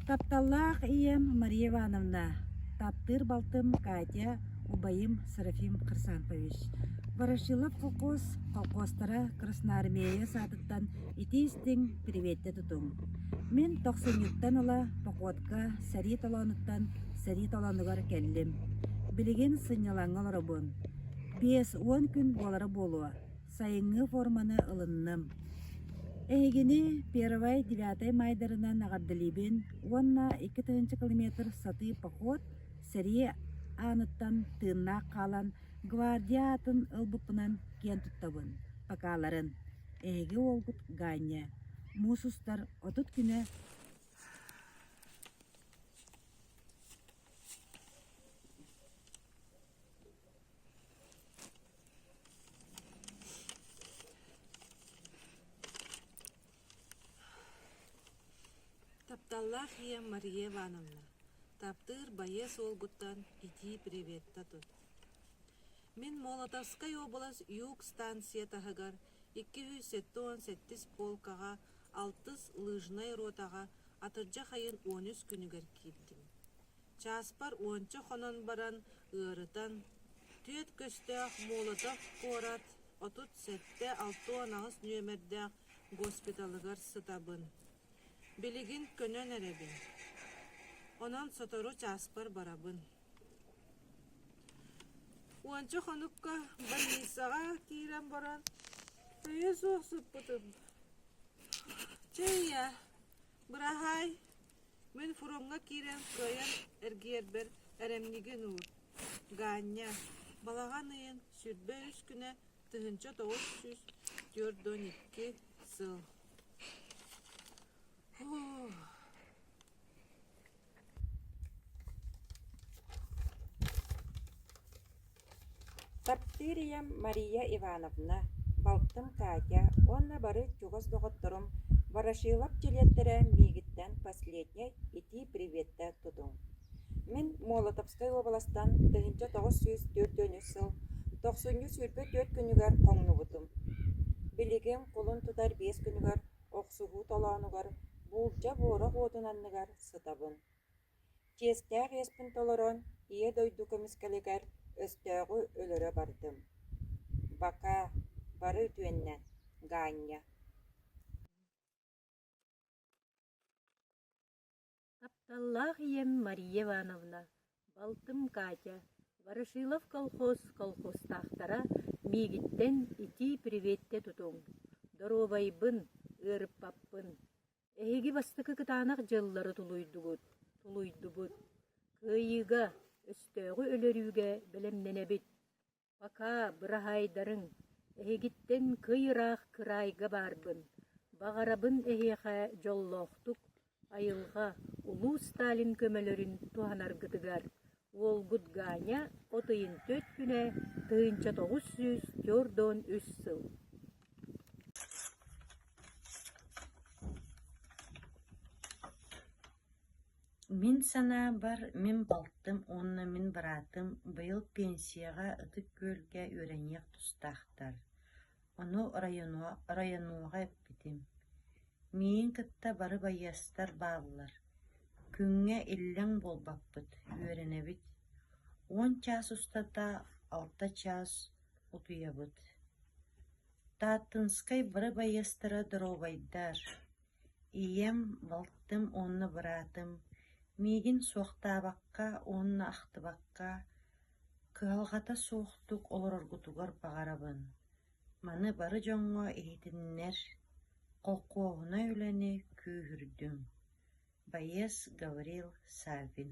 Тапталлаах ийэм Мария Ивановна, таптыыр балтым Катя, убайым Серафим Хрисанфович. Ворошилов колхоз колхозтара Красноармея саатыттан итии-истиҥ приветте тутуҥ. Мин тохсунньуттан ыла походка сэрии толоонуттан сэрии толоонугар кэллим. Билигин сынньалаҥҥа олоробун. 50 күн буолара буолуо. Сайыҥҥы форманы ылынным. Эһигини Первай, Девятай маайдарынан эҕэрдэлиибин уонна 2000 километр сатыы поход сэрии ааныттан тыыннаах хаалан гвардия аатын ылбыппынан киэн туттабын. Покаларын. Эһиги уолгут Ганя. Муус устар 30 күнэ Тапталлаах ийэм Мария Ивановна, таптыыр байыас уолгуттан итии приветта тут. Мин Молотовскай уобалас Юг станция таһыгар 277 полкаҕа алтыс лыжнай ротаҕа атырдьах айын 13 күнүгэр киирдим. Чааспар уонча хонон баран ыарытан, түөрт көстөөх Молотов куорат 37-68 нүөмэрдээх госпиталыгар сытабын. Билигин көнөн эрэбин. Онон сотору чааспар барабын. Уонча хонукка больницаҕа киирэн баран өйө суох сыппытым. Чэ ийээ, быраһаай, Мин фроҥҥа киирэн кыайан эргийэрбэр эрэмньигин уур, Гаанньа, балаҕан ыйын 23 күнэ 1942 сыл Таптыыр ийэм Мария Ивановна, балтым Катя уонна бары чугас доҕотторум Ворошилов чилиэттэрэ миигиттэн последняй итии приветтэ тутуҥ. Мин Молотовскай уобаластан 1943 сыл тохсунньу 24 күнүгэр хоҥнубутум. Билигин кулун тутар биэс күнүгэр охсуһуу толоонугар буулдьа буорах уотун анныгар сытабын. Чиэстээх иэспин толорон, Ийэ дойду көмүскэлигэр өстөөҕү өлөрө бардым. Бакаа, бары үтүөннэн, Гаанньа Тапталлаах ийэм Мария Ивановна, балтым Катя, Ворошилов колхоз колхозтаахтара миигиттэн итии приветтэ тутуҥ, доруобайбын, ыарыппаппын. Эһиги бастакы кытаанах дьыллары тулуйдугут, тулуйдубут. Кыайыыга, өстөөҕү өлөрүүгэ бэлэмнэнэбит. Пока, быраһаайдарыҥ, эһигиттэн кый ыраах кыраайга баарбын. Баҕарабын эһиэхэ дьоллоохтук, айылҕа, улуу Сталин көмөлөрүн туһанаргытыгар. Уолгут Ганя от ыйын түөрт күнэ 1943 сыл. Мин санаабар, мин балтым уонна мин быраатым быйыл пенсияҕа Ытык Күөлгэ үөрэниэх тустаахтар, ону районуоҕа эппитим. Миигин кытта бары байыастар бааллар, күҥҥэ иллэҥ буолбаппыт, үөрэнэбит, 10 чаас устата 6 чаас утуйабыт. Тааттынскай бары байыастара доруобайдар, Ийэм, балтым уонна быраатым миигин суохтаабакка уонна ахтыбакка, кыһалҕата суохтук олороргутугар баҕарабын. Маны бары дьоҥҥо иһитиннэр, холкуоһунай үлэни күүһүрдүҥ. Байыас Гаврил Саввин.